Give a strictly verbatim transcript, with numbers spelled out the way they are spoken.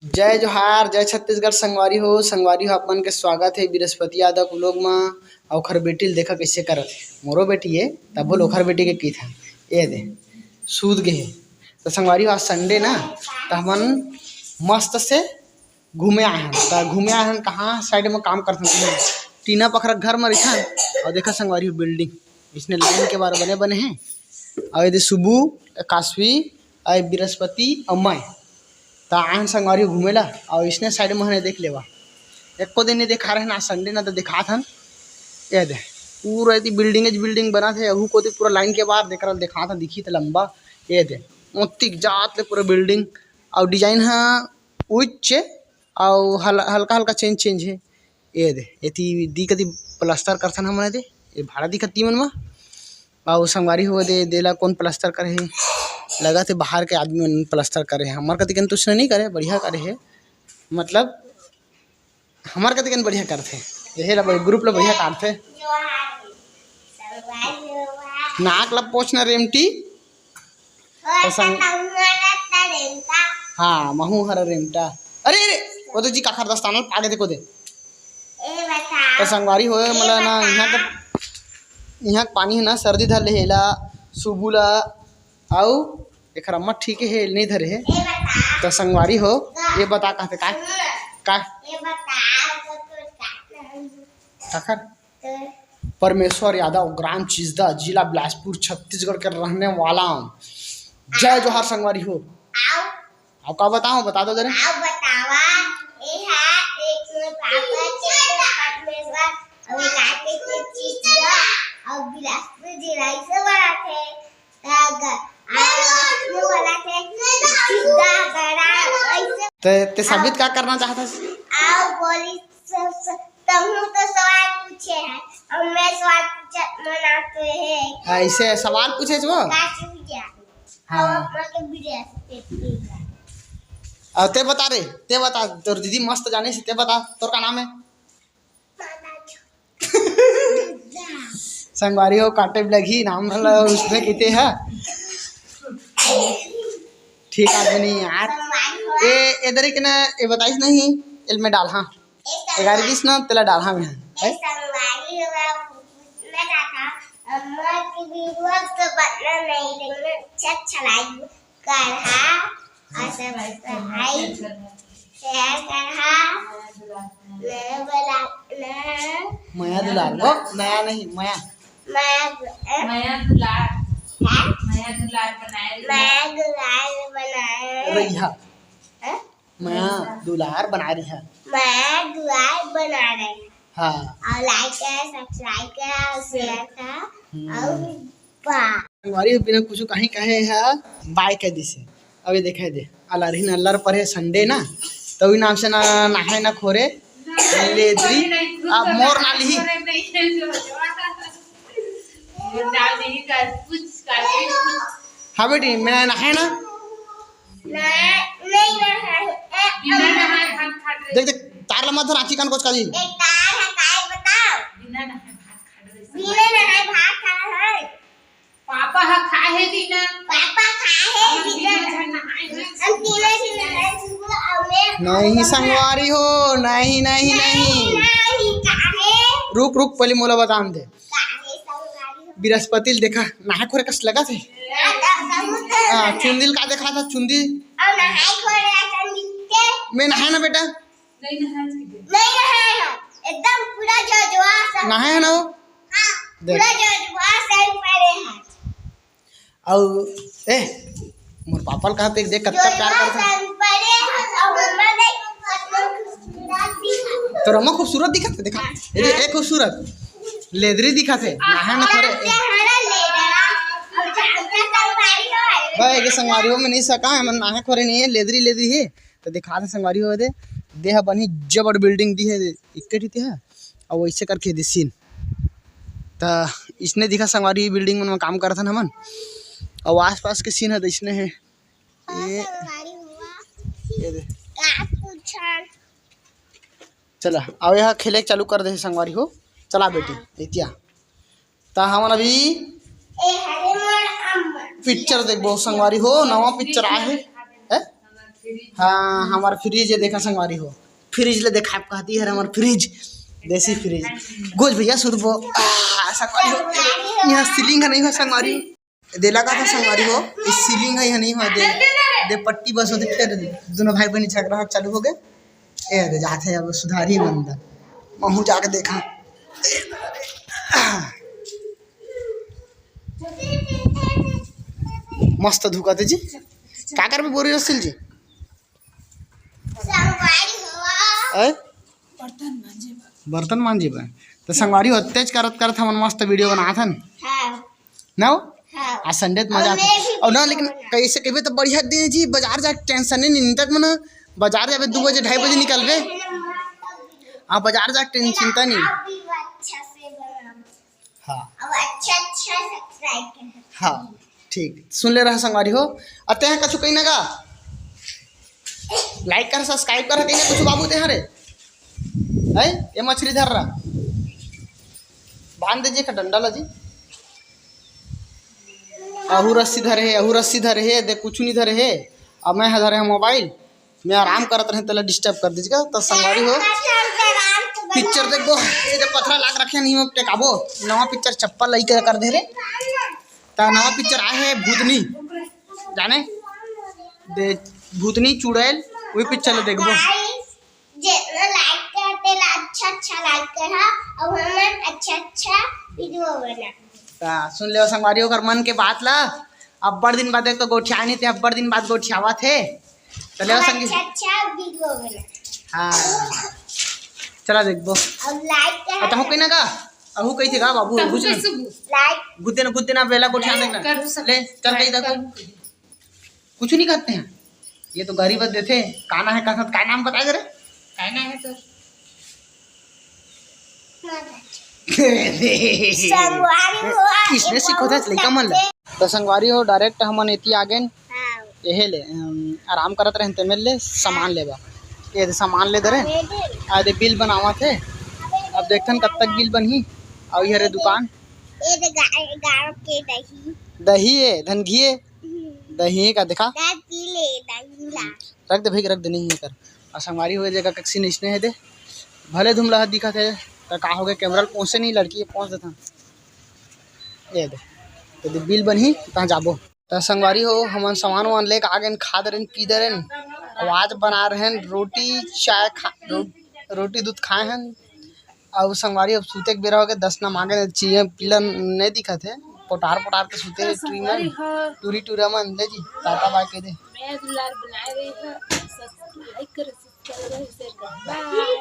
जय जोहार, जय छत्तीसगढ़ संगवारी हो। संगवारी हो, आप मन के स्वागत हे बृहस्पति यादव vlog म। अउ ओखर बेटी ल देखा कइसे करत हे, मोरो बेटी हे, तभो ले ओखर बेटी के कहिथन। ए दे, सूत गे हे। त संगवारी हो, आज Sunday ना, त हमन मस्त से घूमे आए हन। त घूमे आए हन, कहाँ side म काम करथन, टीना पखरा घर म रहिथन। अउ देखा संगवारी हो, building इसने line के बार बने बने हे। अउ एदे सुबू, कासवी, अउ बृहस्पति अउ मैं, त आए हन संगवारी हो घूमे ला। अउ इसने side म हने देख लेवा, एको दिन नइ देखा रहे ना, Sunday ना, त देखात हन। ए दे, पूरा एती building ज building बनत हे, अहू कोती पूरा line के बार देख रहा, देखात हन, दिखी त लंबा। ए दे, ओतिक जात ले पूरा building, अउ design ह उच्च, अउ हल-, हल्का हल्का change change हे। ए दे, एती दी कती plaster करथन हमन, ए दे, ए भाड़ा दिखत ती मन म। अउ संगवारी हो दे, देला कोन plaster करे हे? लगत हे बाहर के आदमी मन plaster करे हे। हमर कती कन तो उसने नइ करे, बढ़िया करे हे, मतलब हमर कती कन बढ़िया करथे। एहे ला भाई, group ला बढ़िया काटथे। नाक ला पोछ ना रेमटी। त संग-, हाँ, महू हरा रेमटा। अरे, अरे, वो तो जी काखर दस्ताना पागे देखो दे। त संगवारी हो, मला ना, इहाँ के, इहाँ के पानी हे ना, सर्दी धर ले हे एला, सुबू ला, अउ एखर अम्मा ठीक हे, नइ धरे हे। त संगवारी हो, ये बता कहते का, का? काखर? परमेश्वर यादव, ग्राम चिचदा, जिला बिलासपुर, छत्तीसगढ़ के रहने वाला हूँ। जय जोहार संगवारी हो। अउ का बताओ, बता दो जरा। अउ बतावा, ए हा एक मोर पापा के परमेश्वर, अउ एक आके के चिचदा, अउ बिलासपुर जिला से बना थे। त ग-, अउ वाला थे चिचदा गड़ा, ऐसे। ते, ते साबित का करना चाहता है? अउ बोली, स-, स-, तहूँ तो सवाल पूछे है, अउ मैं सवाल पूछत मना तो है। ऐसे सवाल पूछे छो? का चीज है? हाँ। अउ अपना के video से देखते हैं। अउ ते बता रे, ते बता, तोर दीदी मस्त जाने से, ते बता, तोर का नाम है? संगवारी हो, काटे भी लगही, नाम वाला उसने कहते हैं। ठीक आदमी नहीं यार। ए, इधर ही के ना, ये बताइस नहीं, एल में डाल, हाँ। एगारी दिस ना, तेला डाल, हाँ, मैं। ए संगवारी हो, मैं कहा था, अम्मा की video तो बनना नहीं, लेकिन अच्छा, अच्छा लाइक करहा, अउ subscribe share करहा, नया वाला ना। मया दुलार, वो नया नहीं, मया। मया दु-, अ? मया दुलार। हाँ? मया दुलार बनाए रहिहा। मया दुलार बनाए। रहिहा। हाँ? मया दुलार बनाए रहिहा। मया दुलार बनाए रहिहा। हाँ। अउ like करा, subscribe करा, अउ share करा, हम्म। अउ बा। संगवारी हो, बिना कुछ कहीं कहे है, bye कह दिसे। अभी देखे दे, अलरही न अल्लर पर है, Sunday ना, तो वही नाम से ना नहाए ना खोरे, लेदरी, अब मोर ना लिही। हाँ बेटी, मैं नहाए ना। नहीं, नहीं नहाए। ए, बिना नहाए भात खात रहे। देख, देख, तार ला मत धर, आँखी कान कोच काली। ए, तार है, काय बताओ? बिना नहाए भात खात रहे। बिना नहाए भात खात है। पापा ह खाए हे दीना। पापा खाए हे दीना। हम तीनों झन नहाए हन। हम तीनों झन नहाए हन, सुबह अउ मैं। नहीं संगवारी हो, नहीं, नहीं, नहीं। नहीं, काहे? रुक, रुक, पहले मोला बतान दे। काहे संगवारी हो? बृहस्पति ल देखा, नहाए खोरे कस लगथे। हाँ, त समुद्र हाँ, में। चुंदी ल का देखा था, चुंदी? अउ नहाए खोरे असन दिखथे। मैं नहाए ना बेटा। नहीं नहाए हन। एकदम पूरा जोजवा सन। नहाए हन वो? हाँ, देख। पूरा जोजवा सन पड़े हैं। अउ, ए, मोर पापा ल कहा देख, देख, कतका प्यार करथे। जोजवा सन पड़े हैं, अउ मम्मा देख, कतना खूबसूरत दिखत हे। तोर अम्मा खूबसूरत दिखत हे, देखा। हाँ। ए, ए, खूबसूरत। लेदरी दिखत हे, नहाए ना खोरे। अउ जानता संगवारी हो। भाई, ये संगवारी हो में नहीं सका, हमन नहाए खोरे नहीं है, लेदरी, लेदरी है। त दिखात हे संगवारी हो दे, दे ह बनही जबड़ building दिहे, इक्के ठी ते ह, अउ वइसे करके दे scene। त इसने दिखा संगवारी, building मन म काम करथन हमन, अउ आसपास के scene ह त इसने हे। हाँ, ये, संगवारी हुआ। ये दे। का पूछन? चला, अउ ये ह खेले के चालू कर दे हे संगवारी हो। चला बेटी, एतिया। त हमन अभी ए, हरे मोर अम्मा। Picture देखबो संगवारी हो, नवा picture आए हे। हैं? हाँ, हमर फ्रिज हे, देखा संगवारी हो, फ्रिज ले देखा कहती है हमर फ्रिज, देसी फ्रिज। गोज भैया सुरबो। आ, संगवारी हो, यहाँ सीलिंग हे नहीं हो संगवारी हो, दे लगा था संगवारी हो, इस सीलिंग हे नहीं हो, दे दे पट्टी बस होते, फिर दोनों भाई बहन झगड़ा चालू हो गए। ए दे जाते अब सुधारी बंदा, महू जाके देखा। मस्त धुका थे जी। का करबे बोरी रसिल जी? संगवारी हो। आय? बर्तन मांजे बर। बर्तन मांजे बर। तो संगवारी हो, तेज करत करत हमन मस्त वीडियो बनात हन। हाँ। ना हो? हाँ। आज संडे त मजा और आथे। मैं भी और ना, लेकिन बनाऊंगा। कैसे कहबे तो बढ़िया दिन जी, बाजार जाके टेंशन नहीं, नहीं तक मना बाजार जाबे दू बजे, ढाई बजे निकलबे। हाँ, बाजार जाके टेंशन चिंता नहीं। आप भी अच्छा से बनाओ। हाँ। अब अच्छा अच्छा सब्सक्राइब करें। हाँ, ठीक। सुन ले रहा संगवारी हो। अते हैं कछु कहीं ना का? लाइक कर, सब्सक्राइब कर, कहीं ना कुछ बाबू ते हरे। है? ये मछली धर रहा। बांध दीजिए का डंडा ला जी। अहू रस्सी धरे हे, अहू रस्सी धरे हे, दे कुछ नहीं धरे हे। अब मैं धरे हे मोबाइल, मैं आराम करत रहे, तेला डिस्टर्ब कर दीजिएगा। तो संगवारी हो, पिक्चर देखबो, ये जो पथरा लाग रखे नहीं, वो टेकाबो, नवा पिक्चर चप्पल लई के कर दे रे। ता नवा पिक्चर आए हे भूतनी, जाने दे, भूतनी चुड़ैल, वही पिक्चर ला देखबो। Guys, जितना लाइक करते ला अच्छा अच्छा लाइक करा, अब हमन अच्छा अच्छा वीडियो बना। ता सुन ले संगवारी हो, ओकर मन के बात ला। अब्बड़ दिन बाद, एक तो गोठिया नहीं थे, अब्बड़ दिन बाद गोठियावा थे। तो ले अब संगी अच्छा अच्छा वीडियो बना। हाँ, चला देखबो। अब लाइक करा। अतहु कहीं ना का? अहू कही थे का बाबू? तहु कुछ ना। कैसे बो-, लाइक। गुद्दे ना, गुद्दे ना, बेला गोठिया देखना। करू सब। ले, चल कही देखो। करू। कुछ नहीं करते हैं। ये तो गरीब देथे। का ना है, का साथ, का नाम बताए करे? का ना है तो? संगवारी हो, किसने सीखो था लइका मन ले? तो संगवारी हो, डायरेक्ट हमन एती आ गेन। हाँ। एहे ले, अम, आराम करत रहन ते मेर ले सामान लेबा। ये दे सामान ले दे रे। हाँ, ले दे। आ दे बिल बनावत हे। अब देखथन कब तक बिल बनही। अउ ये रे दुकान। ये दे गा-, गाँव के दही। दही हे, धन घी हे। हम्म। दही का देखा। दा पी ले, दही ला। रख दे भाई, रख दे, नहीं हे कर। अउ संगवारी हो, ये जगह कक्सी नइसने हे दे। भले धुमला ह दिखत हे, त का हो गए, कैमरा ल पोंसे नहीं, लड़की पोंस देथन। ये दे, तो दे बिल बनही, तहाँ जाबो। त संगवारी हो, हमन सामान वामान लेके आ गेन, खा दे रहेन, पी दे रहेन, आवाज बना रहेन, रोटी, चाय खा, रो-, रोटी दूध खाए हन। अउ संगवारी, अब सूते के बेरा हो गे, दस ना मांगे, चीजें पीला नहीं दिखत हे, पोटार पोटार के सूते हे, टूरी मन, टूरी टूरा मन, ले जी, टाटा बाय कह दे। मैं दुलार बनाए रही हूँ, सब्सक्राइब करो, सब्सक्राइब करो, शेयर करो। बाय।